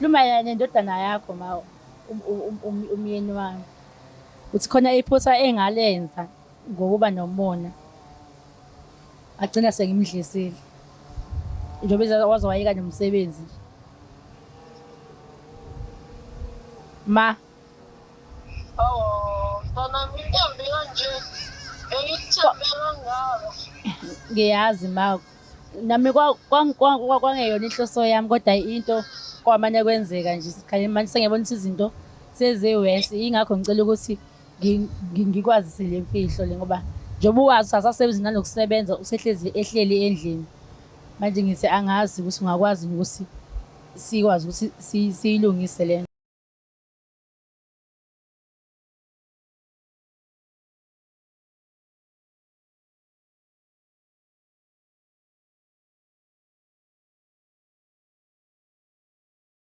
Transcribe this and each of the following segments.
Lumayelana nendodana yakho ma umyeni wami. Uthi khona iphutha engalenza ngokuba nomona. Agcina sengimdlisile. Njengoba waze wayeka nomsebenzi nje. Ma. Oh, mntanami intombi kanje. Bengikuthembe kangaka. Ngiyazi ma. Nami kwangeyona inhloso yami kodwa into kwamane kwenzeka nje sikhale manje sengiyabona ukuthi izinto seziwesi yingakho ngicela ukuthi ngikwazise le mfihlo le ngoba njengoba uwazi asasebenzi nanokusebenza usehlezi ehleli endlini manje ngithi angazi ukuthi ungakwazi ukuthi sikwazi ukuthi siyilungise le nto.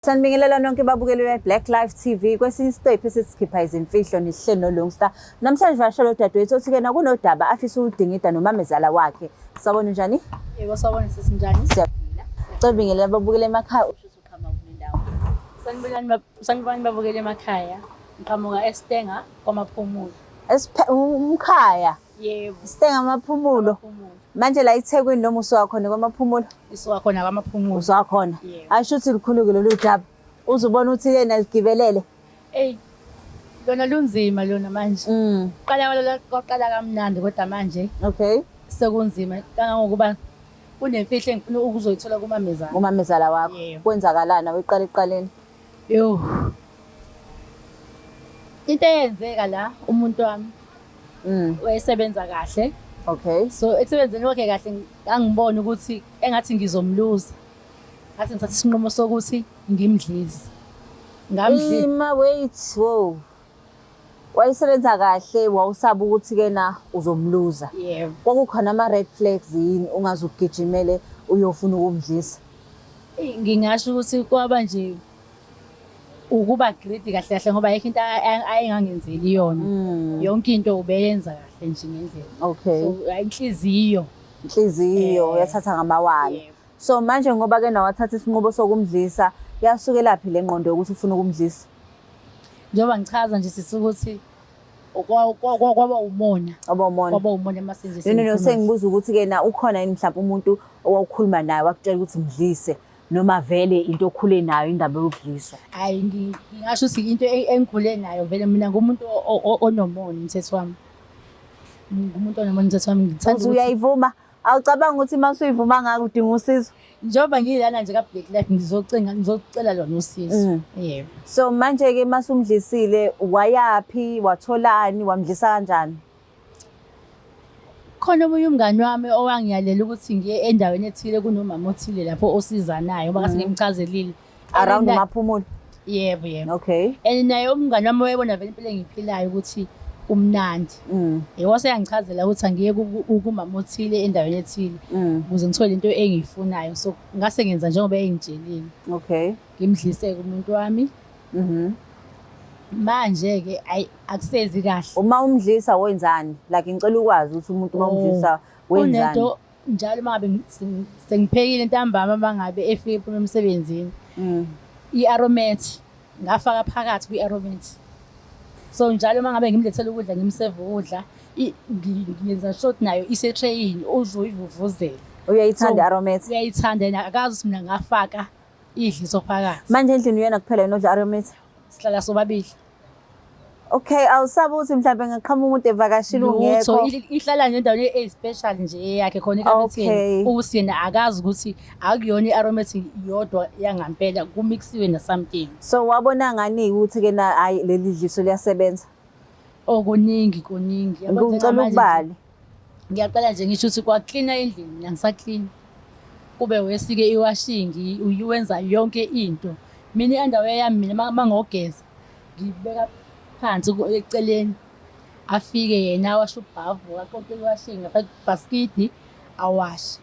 Sanibingelela nonke babukeli be-Black Life TV kwesinye isiqephu esithi sikhipha izimfihlo nihleli noLungsta. Namhlanje vashela udadewethu othi-ke nakunodaba afisa uludingida nomamezala wakhe. Sawubona unjani? Yebo sawubona sisi njani? Siyaphila. Cela ubingelela ababukeli emakhaya usho ukuthi uqhamuka kule ndawo. Sanibonani sanibonani babukeli emakhaya. Ngiqhamuka eStenga kwaMaphumulo. Umkhaya. Yebo. Stenga Amaphumulo. Manje la eThekwini noma usuka khona kwaMaphumulo? Isuka khona kwaMaphumulo. Usuka khona. Asho ukuthi likhulu-ke lolu daba. Uze ubone ukuthi yena ligibelele. Eyi lona lunzima lona manje. Qala kwaqala kamnandi kodwa manje Okay. sekunzima kangangokuba kunemfihlo engifuna ukuzoyithola kumamezala. Umamezala wakho. Yebo. Kwenzakalani awiqala ekuqaleni? Yo. Into eyenzeka la umuntu wami wayesebenza kahle. Okay. So ekusebenzeni kwakhe kahle ngangibona ukuthi engathi ngizomluza. Ngathi ngithatha isinqumo sokuthi ngimdlise. Ngamdlisa. Ima wait, whoa. Wayesebenza kahle wawusaba ukuthi ke na uzomluza. Yebo. Kwakukhona ama red flags yini ungaze ugijimele uyofuna ukumdlisa? Eyi, Ngingasho ukuthi kwaba nje ukuba greedy kahle kahle ngoba ayikho into ayengangenzeli yona. Yonke into ubeyenza kahle nje ngendlela. Okay. So inhliziyo. Inhliziyo yathatha ngamawala. Yebo. So manje ngoba ke nawathatha isinqumo sokumdlisa, yasukelaphi le ngqondo yokuthi ufuna ukumdlisa? Njengoba ngichaza nje sisi ukuthi kwaba umona. Kwaba umona. Kwaba umona mase nje. No no no sengibuza ukuthi ke na ukhona yini mhlawumbe umuntu owawukhuluma naye wakutshela ukuthi mdlise noma vele into okhule nayo indaba yokudliswa. Hayi ngingasho ukuthi into engikhule nayo vele mina ngumuntu onomona umthetho wami. Ngumuntu onomona umthetho wami ngithanda ukuthi uyayivuma. Awucabanga ukuthi uma usuyivuma ngako udinga usizo? Njengoba ngilana nje ka-Black Life ngizocinga ngizocela lona usizo. Yebo. So manje ke masumdlisile wayaphi, watholani, wamdlisa kanjani? Khona omunye umngani wami owangiyalela ukuthi ngiye endaweni ethile kunomama othile lapho osizanayo ngoba ngase ngimchazelile. Around uMaphumulo? Yebo, yebo. Okay. And naye umngani wami wayebona vele impilo engiyiphilayo ukuthi kumnandi. Yebo waseyangichazela ukuthi angiye kumama othile endaweni ethile ukuze ngithole into engiyifunayo. So ngase ngenza njengoba engitshelile. Okay. Ngimdlise-ke umuntu wami. Manje-ke ayi akusezi kahle. Uma umdlisa wenzani? Like ngicela ukwazi ukuthi umuntu uma umdlisa wenzani? Kunento njalo uma ngabe sengiphekile ntambama uma ngabe efika ephuma emsebenzini. I-aromat ngafaka phakathi kwi-aromat. So njalo uma ngabe ngimlethela ukudla ngimseva ukudla ngiyenza sure ukuthi nayo isetreyini uzoyivuvuzela. Uyayithanda i-aromat? Uyayithanda yena akazi ukuthi mina ngafaka idliso phakathi. Manje endlini uyena kuphela yini odla aromat? Sihlala sobabili. Okay, awusabi ukuthi mhlawumbe ngaqhamuka umuntu evakashile Lutho, ungekho. ihlala nje endaweni eyi-special nje eyakhe khona ekamereni. Okay. Ukuthi yena akazi ukuthi akuyona i-aromatic yodwa yangampela kumixiwe na something. So wabona ngani ukuthi ke na hayi leli dliso liyasebenza? Oh kuningi kuningi. Yabo Ngicela njengamanje nje, ukubale. Ngiyaqala nje ngisho ukuthi kwaklina endlini mina ngisaklina. Kube wesike iwashingi uyenza yonke into. Mina i-underwear yami mina mangogeza ngibeka phansi eceleni. Afike yena awashe ubhavu aqoqe iwashingi afake ibhasikidi awashe.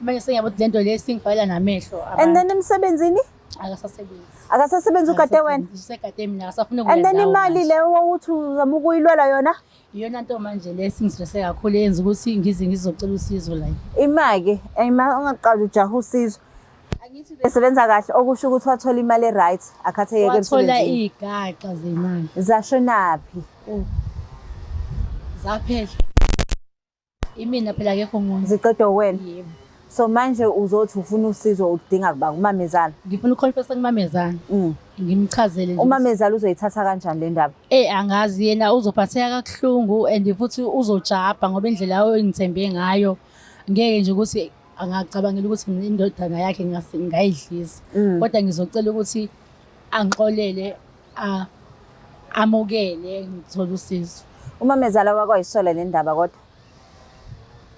Manje sengiyabona ukuthi lento le singifakela namehlo And then emsebenzini? Akasasebenzi. Akasasebenzi ugade wena? Usegade mina akasafuni ukuya And then ndawo imali manje. le owawuthi uzama ukuyilwela yona? Iyona nto manje le singistresse kakhulu eyenza ukuthi ngize ngizocela usizo la. Ima-ke, ima ungaqali ujahe usizo. Angithi Besebenza kahle okusho ukuthi wathola imali e-right akhatheyeke wathola emsebenzini. iy'gaxa zemali. Zashonaphi? Oh. Zaphela. Imina phela akekho umuntu. Ziqedwe wena. Yebo. So manje uzothi ufuna usizo udinga kuba kumamezala. Ngifuna ukuconfessa kumamezala. Ngimchazele nje. Umamezala uzoyithatha kanjani le ndaba? Eh angazi yena uzophatheka kakuhlungu and futhi uzojabha ngoba indlela engithembe ngayo ngeke nje ukuthi angacabangela ukuthi mina indodana yakhe ngingayidlisa. Kodwa ngizocela ukuthi angixolele amukele ngithole usizo. Umamezala wakho ayisola le ndaba kodwa.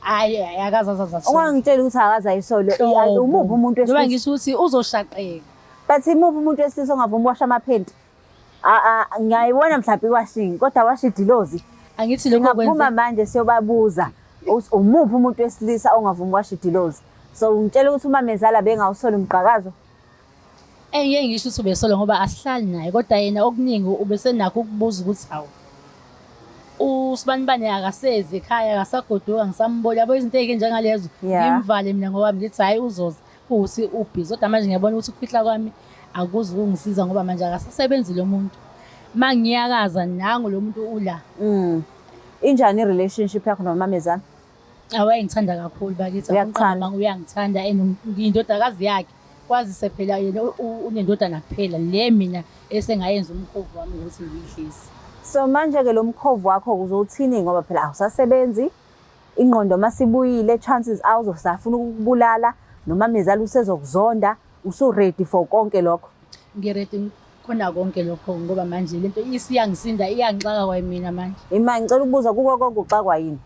Hayi hayi, akaze azazi. Ungangitsheli ukuthi akaze ayisole. Umuphi umuntu Njengoba wesilisa? ngisho ukuthi uzoshaqeka. But imuphi umuntu wesilisa ongavumi ukwasha amaphenti? Ngiyayibona mhlawumbe iwashing kodwa washa idilozi. Angithi lokho Singaphuma kwenza manje siyobabuza ukuthi umuphi umuntu wesilisa ongavumi ukwasha idilozi. So ungitshela ukuthi umamezala bengawusoli umgqakazo. Engeke ngisho ukuthi ubesola ngoba asihlali naye kodwa yena okuningi ubesenakho ukubuza ukuthi hawu usibanibani akasezi ekhaya akasagoduka ngisambona yabo izinto ey'ke njengalezo. Ngimvale mina ngoba ngithi hhayi uzoza kuwukuthi ubhizi kodwa manje ngiyabona ukuthi ukufihla kwami akuzi ukungisiza ngoba manje akasasebenzi lo muntu. Uma ngiyakaza nangu lo muntu ula. Injani i-relationship yakho nomamezala? Awu wayengithanda kakhulu bakithi. Uyakuthanda? Umqambi uyangithanda and ngiyindodakazi yakhe. Kwazise phela yena unendodana kuphela le mina esengayenza umkhovu wami ukuthi ngiyidlise. So manje-ke lo mkhovu wakho uzowuthini ngoba phela awusasebenzi, ingqondo masibuyile chances are uzosafuna ukukubulala nomamezala usezokuzonda, usu-ready for konke lokho? Ngi-ready khona konke lokho ngoba manje lento isiyangisinda iyangixaka kwayimina manje. Ima ngicela ukubuza kuko konke uxakwa yini?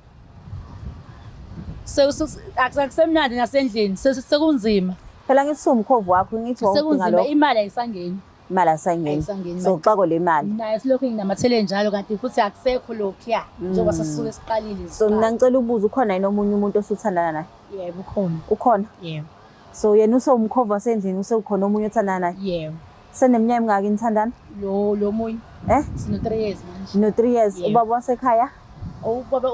Akusemnandi nasendlini, sekunzima. Phela ngithi umkhovu wakho ngithi wawudinga Sekunzima, lokho. imali ayisangeni. Imali ayisangeni. Ayisangeni. So uxako le mali. Nayo silokhu nginamathele njalo kanti futhi akusekho lokhuya njengoba sesisuke siqalile. So mina ngicela ukubuza ukhona yini omunye umuntu osuthandana naye? Yebo ukhona. Ukhona? Yebo. So yena usewumkhovu wasendlini usewukhona omunye othandana naye? Yebo. Seneminyaka emingaki nithandana? Lo munye. Sino 3 years manje. No 3 years. Yebo. Ubaba wasekhaya? Ubaba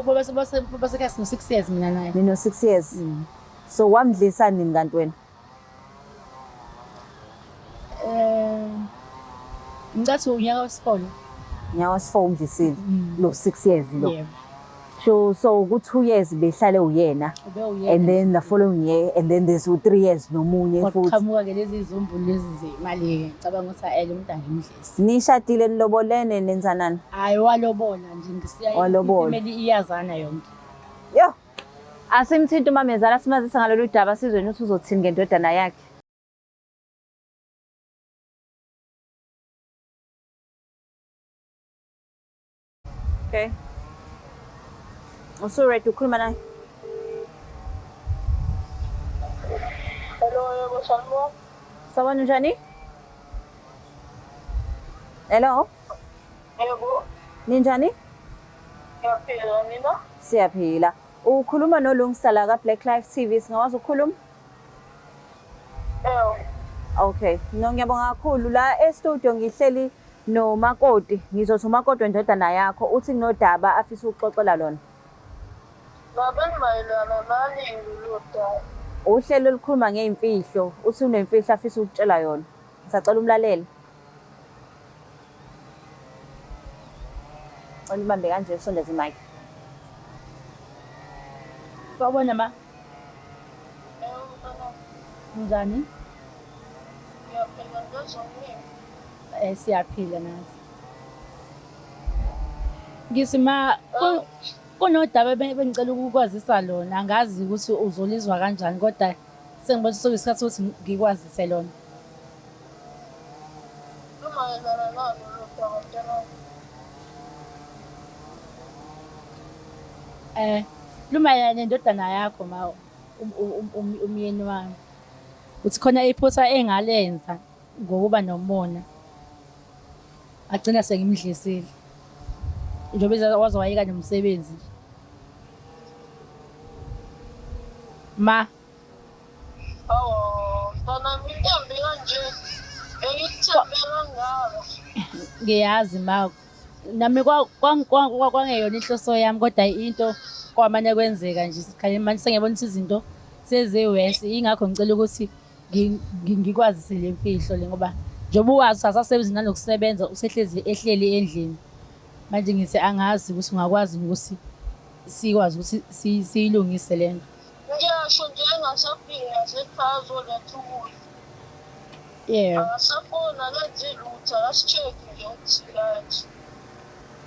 wasekhaya sino 6 years mina naye. Nino 6 years. So wamdlisa nini kanti wena? Ngicathi unyaka wesikole. Unyaka wesi-4 umdlisile. Lo 6 years lo. Yebo. So ku 2 years behlale uyena. Ube uyena. And then the following year and then there's 3 years nomunye futhi. Kwaqhamuka ke lezi zumbu lezi zemali ngicabanga ukuthi ayele umuntu angimdlisi. Nishadile nilobolene nenzanani? Hayi walobola nje ngisiya. Walobola. Imali iyazana yonke. Yo. Asimthinta umamezala simazise ngalolu daba sizwe ukuthi uzothini ngendodana yakhe. Okay. Usu-ready ukukhuluma naye? Hello, yebo sanibona. Sawubona unjani? Hello? Yebo, Ninjani? ngiyaphila nina? Siyaphila. Ukhuluma noLungisa la ka-Black Life TV, singakwazi ukukhuluma? Ewu. Okay. No, ngiyabonga kakhulu. La e-studio ngihleli nomakoti. Ngizothi umakoti wendodana yakho uthi kunodaba afisa ukuxoxela lona. Ngabe mayelana nani lolu daba? Uhlelo olukhuluma ngey'mfihlo, uthi unemfihlo afisa ukutshela yona. Ngisacela umlalele. Cela ubambe kanje usondeze imic. Sawubona ma. Ewu mntanami, Unjani? ngiyaphila ngezomlimi. Siyaphila nathi. Ngithi ma kunodaba bengicela ukukwazisa lona, angazi ukuthi uzolizwa kanjani kodwa sengibona sekuyisikhathi sokuthi ngikwazise lona. Lumayelana nani lolu daba mntanami? Lumayelana nendodana yakho ma, umyeni wami. Uthi khona iphutha engalenza ngokuba nomona. Agcina sengimdlisile. Njengoba waze wayeka nomsebenzi. Ma. Awu, mntanami intombi kanje engikuthembe kangaka. Ngiyazi ma. Nami kwangeyona inhloso yami kodwa into kwamane kwenzeka nje isikhathi manje sengiyabona ukuthi izinto seziwesi ingakho ngicela ukuthi Ngikwazise le mfihlo le ngoba njengoba uwazi ukuthi akasasebenzi nanokusebenza usehlezi ehleli endlini. Manje ngithi angazi ukuthi ungakwazi ukuthi sikwazi ukuthi siyilungise le nto. Ngiyasho nje engasafiki nasekhaya azoletha ukudla. Yebo. Akasafoni akenzi lutho akasi-check-i nje ukuthi right.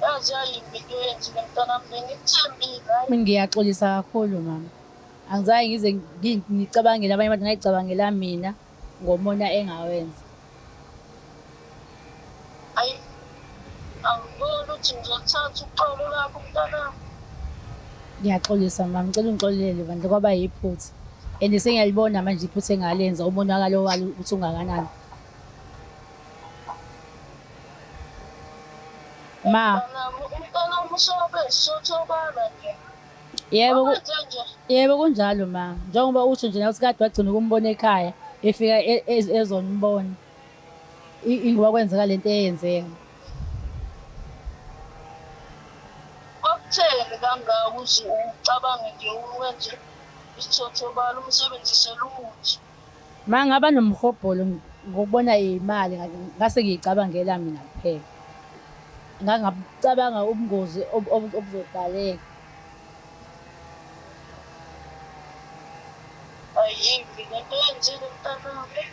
Yaze yayimbi into oyenzile mntanami bengikuthembile hhayi. Ngiyaxolisa kakhulu mama. Angizange ngize ngicabangele abanye abantu ngayicabangela mina ngomona engawenza. Ayi angiboni ukuthi ngizolithatha uxolo lwakho mntanami. Ngiyaxolisa mama, ngicela ungixolele bandla kwaba yiphutha. And sengiyalibona manje iphutha engalenza umonakalo walo ukuthi ungakanani. Ma. Umntanami usobe sothobala nje. Yebo, yebo kunjalo ma. Njengoba usho nje nawe kade wagcina ukumbona ekhaya efika ezonibona. Ingoba kwenzeka lento eyenzeka. Kwakutheni kangaka uze ucabange nje wenze isithothobala umsebenzisele umuthi? Ma ngaba nomhobholo ngokubona imali ngase ngiyicabangela mina kuphela. Ngangabcabanga ubungozi obuzodaleka. Ayimbi lento oyenzile mntanami.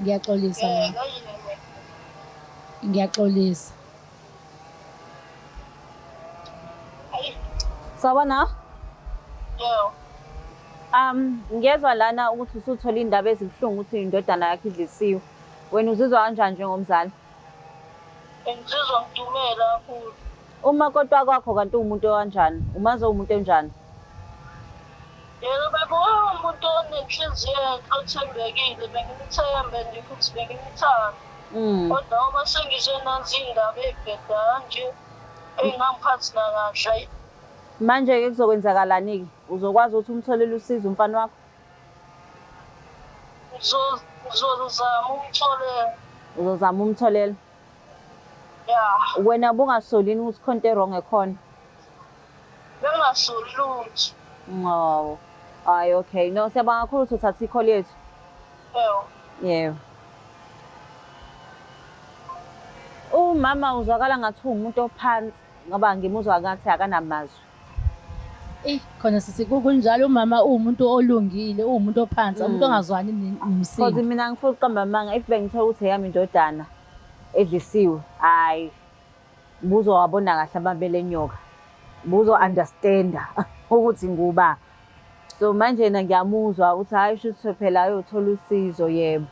Ngiyaxolisa ma. Ngeke ayime. Ngiyaxolisa. Ayi, Sawubona. yebo. Ngiyezwa lana ukuthi usuthole iy'ndaba ezibuhlungu ukuthi indodana yakho idlisiwe. Wena uzizwa kanjani njengomzali? Ngizizwa ngidumele kakhulu. Umakoti wakwakho kanti uwumuntu okanjani? Umazi uwumuntu onjani? Yena bekuwumuntu onenhliziyo enhle othembekile, bengimthembe nje futhi bengimthanda. Kodwa uma sengizwe nazi iy'ndaba ey'bheda kanje, ey'ngangiphathi nakahle, ayi. Manje-ke kuzokwenzakalani-ke? Uzokwazi ukuthi umtholele usizo umfana wakho? Ngizozama umtholela. Uzozama umtholela? Ya. Wena ubungasoli yini ukuthi khona into e-wrong ekhona? Bengingasoli lutho. No. Hayi okay. No, siyabonga kakhulu ukuthi uthathe i-call yethu. Yebo. Yebo. Umama uzwakala ngathi uwumuntu ophansi ngoba ngimuzwa ngathi akanamazwi. Eh khona sisi kunjalo umama uwumuntu olungile, uwumuntu ophansi, umuntu ongazwani Cause nomsindo. mina ngifuna ukuqamba amanga if bengithola ukuthi eyami indodana edlisiwe, hhayi buzowabona kahle amabele enyoka. Buzo-understand-a ukuthi nguba. So manje yena ngiyamuzwa ukuthi hhayi shuthi phela ayothola usizo yebo.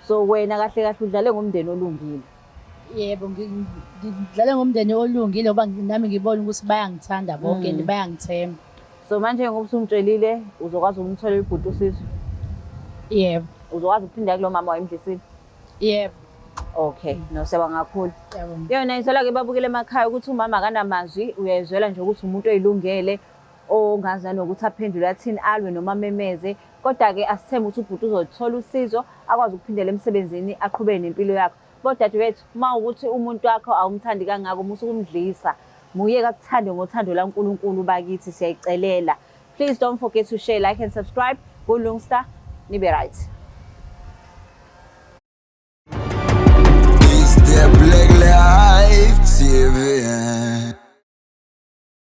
So wena kahle kahle udlale ngomndeni olungile. Yebo, ngidlale ngomndeni olungile ngoba nami ngibona ukuthi bayangithanda bonke and bayangithemba. So manje ngoba usumtshelile uzokwazi ukumtholela ubhuti usizo? Yebo. Uzokwazi ukuphinda kulo mama wayemdlisile? Yebo. Okay, no siyabonga kakhulu. Ngiyabonga. Yona ngizwela-ke babukele emakhaya ukuthi umama akanamazwi, uyayizwela nje ukuthi umuntu oyilungele ongazi nanokuthi aphendule athini alwe noma amemeze. Kodwa-ke asithembe ukuthi ubhuti uzothola usizo akwazi ukuphindela emsebenzini aqhubeke nempilo yakhe. Bodadewethu, uma ukuthi umuntu wakho awumthandi kangako musa ukumdlisa. Muyeke akuthande ngothando laNkulunkulu bakithi siyayicelela. Please don't forget to share, like and subscribe. KuLungsta, nibe right. It's the Black Life TV.